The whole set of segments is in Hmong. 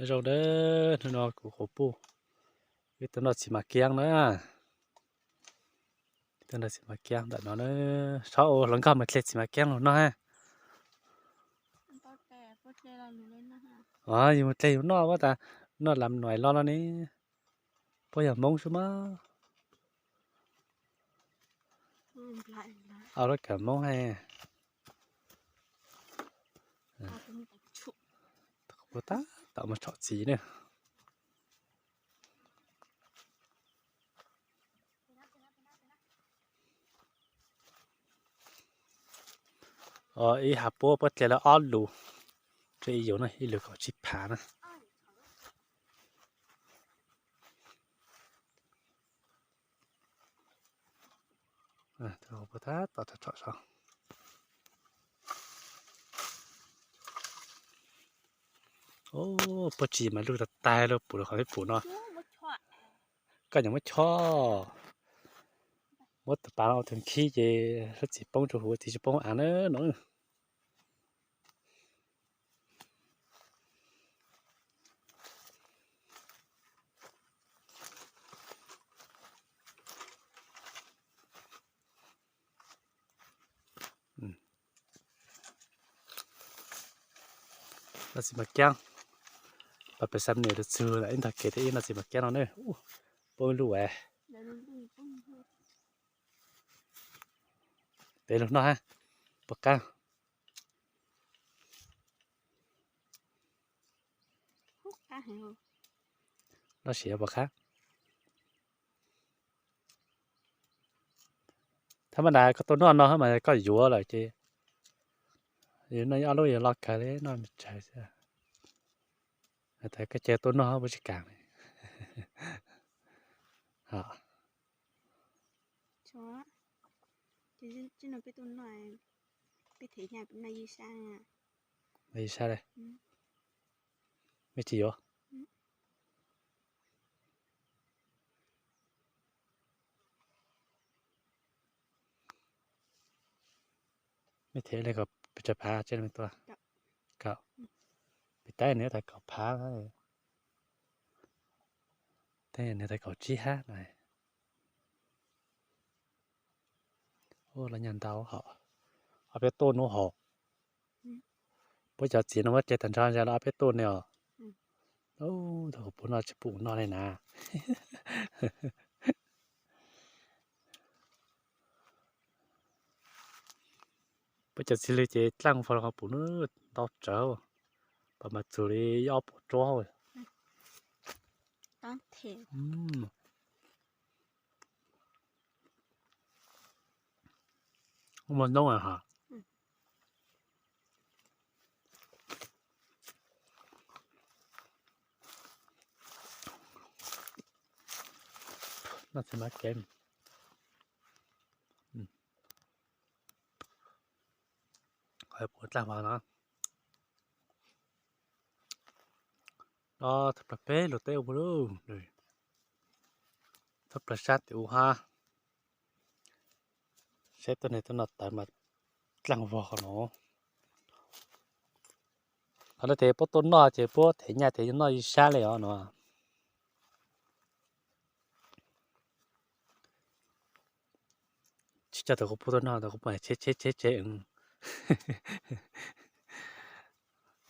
Nyob zoo nawb, hnub no kuv quas puj wb tuaj noj txiv mas kiab na. Wb tuaj noj txiv mas kiab ntawm no na. Txhob ua hluas nkauj mas hle txiv mas kiab los noj ha. Yus mus hle yus noj, muab tas noj lam nuaim los no ne. Puab yog Hmoob xwb mas. Au, lub kawm Hmoob ha. Puab tab tom mus tsom txiv na. Ib hav puab, puab dle lawm ob lus, tshuav ib yus na, ib lus kaum tsib phav na. Puab tab tom tsom tsom. Puab tsis mas luj tag tag lawm, pum rau qhov pum no. Koj nyiam muab chob, muab tus pas no ua tus nkhib ces lub txiv poob rau huv, txiv tsis poob av na no. Noj txiv mas kiab, pab pem xam niam tus txug ib ntag kev thiab ib noj txiv mas kiab no ne. Poob lub es. Peb lug noj ha, puas qab? Noj siav puas qab? Thaum mas na koj tuaj noj no mas koj yuav lawm ces yus noj ib ob lub yuav loj kawg li, noj me tsawg xwb. Has tas koj cia tuaj noj puas tsis kam li. Noj ib sab li, mej tsis yuav. Mej them li pes tsawg phav tsev no tuaj? Kaum. Peb tab nws tau kaum phav, tab nws tau kaum tsib hab na. Ua los nyaj ntau hos. Ob peb tuj nub hos. Puab cov txiv no muab tseg tag nrho ntag los ob peb tuj ne os. Thaum kuv puab noj tsis pum noj li na. Puab cov txiv lwg ces dlaaj vog los qhov pum nub ntau tsawv, pab mas txug li ob puas tsob. Muaj noob hos. Noj txiv mas kev, qhov puv dlaaj vog no. No thaj plaws peb lug teb ua pug lug, thaj plaws sab tim ub hab. Saib tuaj neeg tuaj noj tawv mas dlaaj vog qhov no. Qhov no tes puab tuaj noj ces puab them nyaj tes noj ib sab li os no. Tsis coj tau kuv puab tuaj noj, tau kuv puab cheb cheb cheb cheb.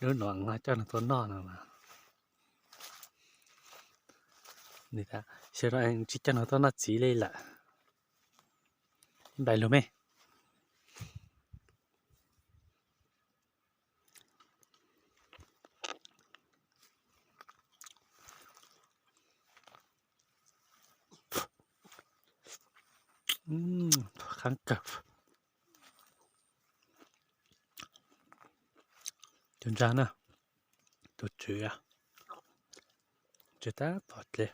Lub no coj nws tuaj noj no mas. Sawv daws tsis coj nws tuaj noj txiv li lawm. Npaim lug me. Qab kawg. Tus ntsa na, tus tswv, tswv tab tom dle.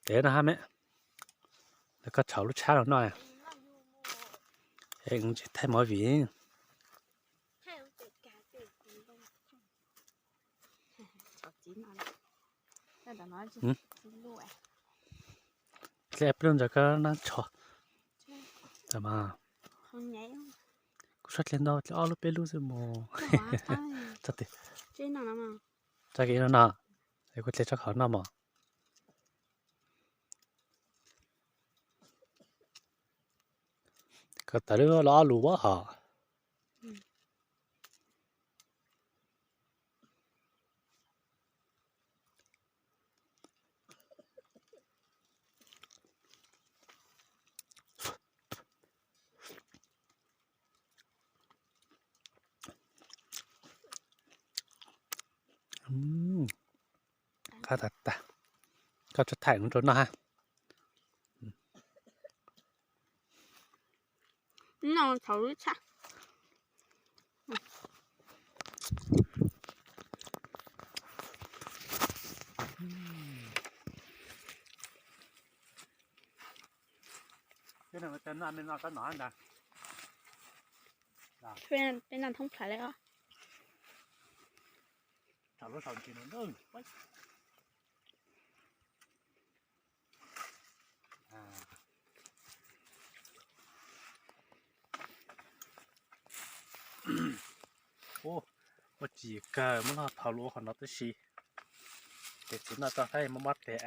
Tev no hab me, lawv koj tshau lub tshab los noj. Es tsis thaij movie. Dlej pluj ntawd koj nab tsho. Kuv sab dlej ntau, dlej ob lub peb lub xwb mus. Txog tim. Tso kiag no no, es kuv hle tso qhov no mog. Koj tawm lub los ob lus ua hom. Qab tag tag. Koj tso thaim no rau noj ha. No thaum lub tshaj. Peb noj thoob plaws li os. Ua tsis kawg muab noj thaum lus ua qhov no tib si. Ces txiv noj tso thiab mob mob tes.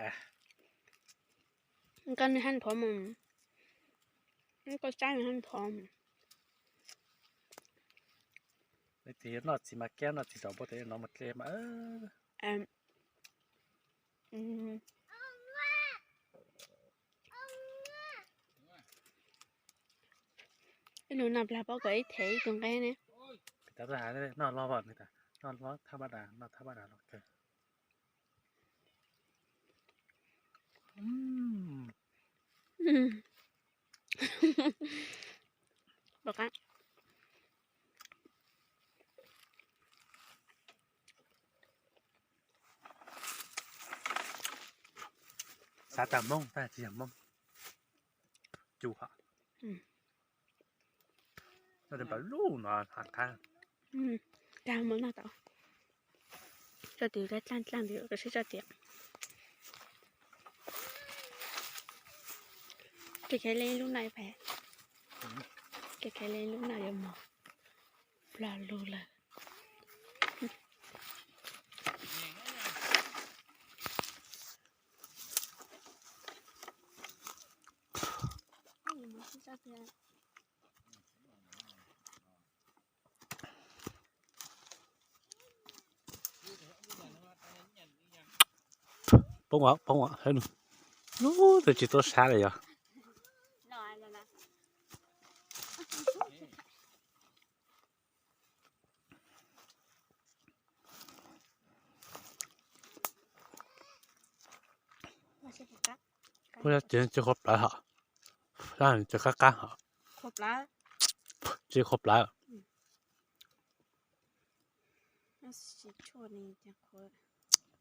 Koj nws haj nthov mus, koj saib nws haj nthov mus. Leej twg yuav noj txiv mas kiab noj txiv zaum npua tes no mus dle mas. Ib nus noj plag paub kom ib them ib tug nqaij ne. Noj los, noj los thaj paj das, noj thaj paj das los kawg. Xav tas Hmoob tab tsis yog Hmoob. Cu hom. Noj npaum lub no ha qab. Tag mus noj tau. Tso tid, dlaaj dlaaj tid, koj sib tso tid. Kev kheev leej lub no pem. Kev kheev leej lub no yuav mos plog lug lawm. Poob, poob, lub twg tsis tuaj sab li yog. Kuv tsis qhuav plawv hos, tsis qab qab hos, tsis qhuav plawv.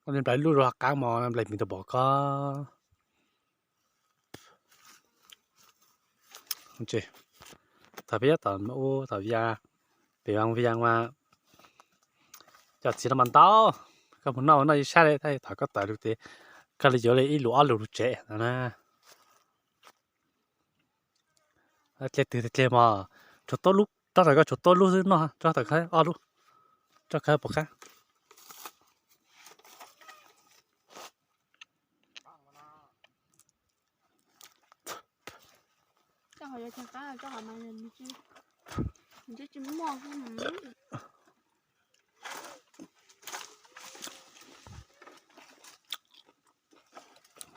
Koj nplais lub rau qab mos nplais mis tau pom koj. Thaum peb nyob tom ub tom Via, pem Vaj Vias mas cov txiv no mas ntau. Koj mus noj noj ib sab li, tab sis thaum koj tawm lug ces koj li yuav li ib lus ob lus lug tsev no na. Dle twg dle mos, tshuav tuab lub, rau tom koj tshuav tuab lub xwb, noj rau tom koj ob lub, rau koj pom qab.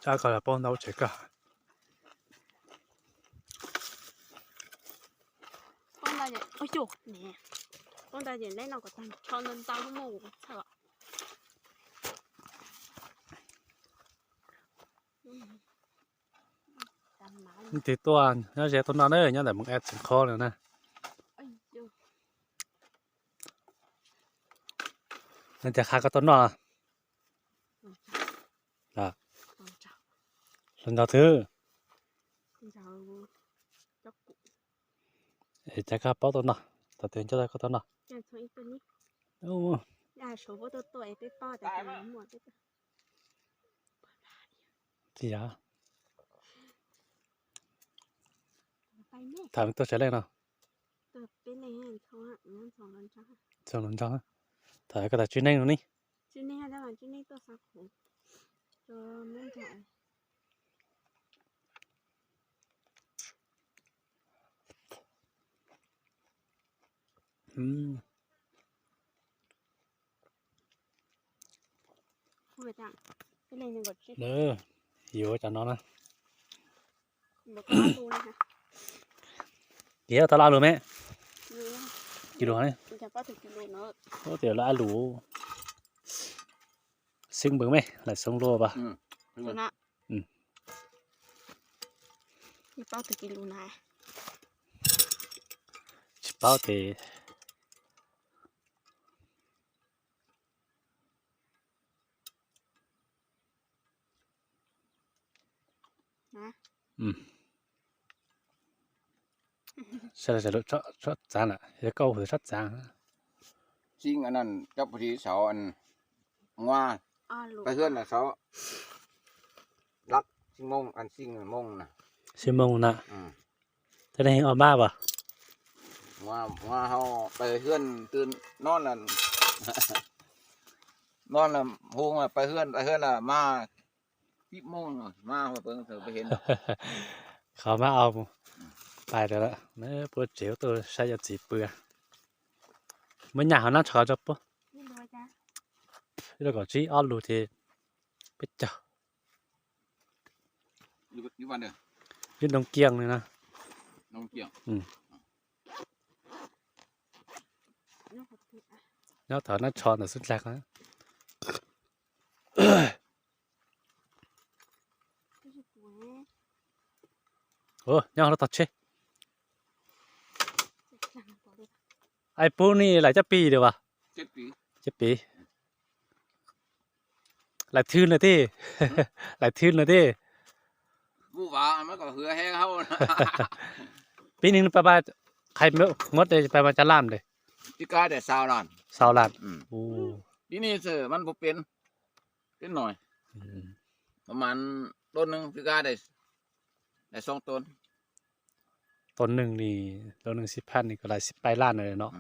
Tsab ko los paub ntau tsev koj. Paub ntau ces leb no kom tag nrho ntau ntau muaj txhawj. Leej twg tuaj nyob ze tuaj noj na, nyob ntawm Moos Ab tseem qhob no na. Leej twg qha koj tuaj noj? Hluas nraug twg? Es cas koj paub tuaj noj, thaum twg nco koj tuaj noj? Tsis yog. Tham tuaj tsawg leej no? Txog hluas nraug. Tham koj tas tswv neej no ne. Yuav cov no na. Kiag tau laj lus me. Kiag lus ne. Ua tias laj lus. Xeeb npws me, laj xeeb luaj pas. Tsis paub tes. Sawv daws txav lawm, tsob txav lawm, yog koj hu tsob txav. Xeeb ann cov puag tim saud nua, paj hwb na saud, lab xeeb mooj, xeeb mooj na. Tej neeg o mab pas. Nua hauv paj hwb twb no, no hu paj hwb, paj hwb mas pib mooj mas peb qhov mab o mus. Pais lawm, puab tsev tuaj saib cov txiv pw. Muab nyaj hauv nab tsho rau puab. Ib lub kaum tsib, ob lub ces peb caug. Ib nroo kiag li na. Nyob thaum nab tsho ntawm xub dlag. Nyob hauv lub tog tsheb. Ai pub ni lais caj pis lawm as? Caj pis. Lais thwj na tij. Lais thwj na tij. Pib neeg pab qhai muab pab mas cov laj de. Xaus laj. Pib neeg peb no, peb no, pab mas dua neeg pib qab de, lais xoo tuas. Dua neeg li, dua neeg xib phaj ni kom lais xib pab laj na no.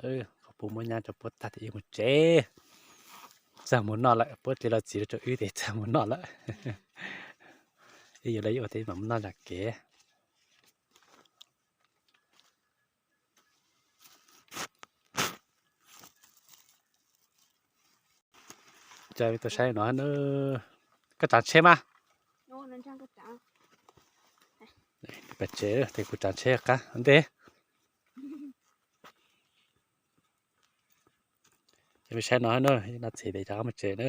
Qhov puab muab nyab rau puab tag tes wb mus tsev. Txog mus noj lawm, puab tes los txiv rau wb tes txog mus noj lawm. Wb yuav los ua tes mam mus noj zam kev. Coj tuaj saib no, koj tsav tsheb mas. Pais tsev tes kuv tsav tsheb qab ntej. Coj saib no na, no txiv tes rov qab mus tsev na.